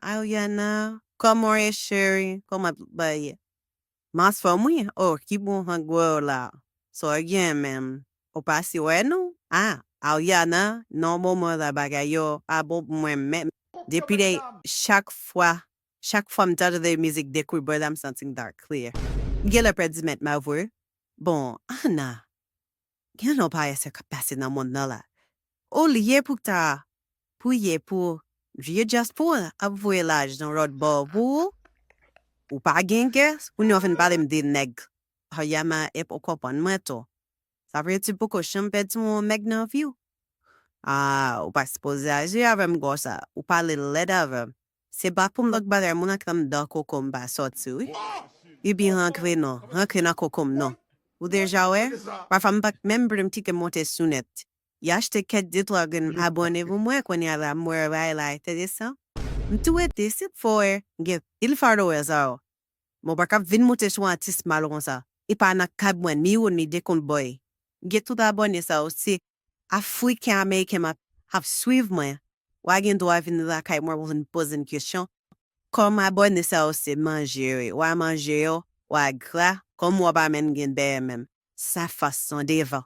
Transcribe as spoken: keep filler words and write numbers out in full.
Ariana, kòman w ye, cheri? Kòman tout bagay ye? M anfòm, wi. Oh, ki bon hang wè w la. Sa w gen menm? Ou pase wè nou? Ah, Ariana, nan moman la bagay yo pa bon pou mwen menm. Depi lè, chak fwa, chak fwa m tande mizik Dekoud Boy la, m santi m ta clear. M genlè pèdi mèt m avwe. Bon, Ana, gen lè w pa wè sa k ap pase nan mond nan la. Olye pou ta priye pou vye dyaspora ap voye lajan lòt bò pou ou, ou pa gen kè, kounye a w vin pale m de nèg. Ariana, epi w konprann mwen tou. Sa vle di poko janm pèdi yon nèg nan vi w? Ah, ou pa sipoze aji avè m konsa. Ou pale lèd avè m. Se pa pou m lòt bagay, moun nan k anndan koko m pa sòti, wi. Epi rantre non, rantre nan koko m non. Ou deja wè, pafwa m pa t menm vle m kite monte sou nèt. Y achte kèk de twa grenn abòne pou mwen, kounye a la m wè bagay la enteresan. M tou rete, se fò wè, m gen pil followers a w. Mwen pa ka vin monte sou atis mal konsa. E pa nan kad mwen, ni ou, ni Dekoud Boy. M gen tout abòne sa yo, se Afriken Ameriken m ap, ap swiv mwen. W a gen dwa vin lakay mwen pou vin poze m kesyon. Kòm abòne sa yo se manje yo ye, w a manje yo, w a gra, kòm w a pa menm gen dèyè menm. Sa fason devan.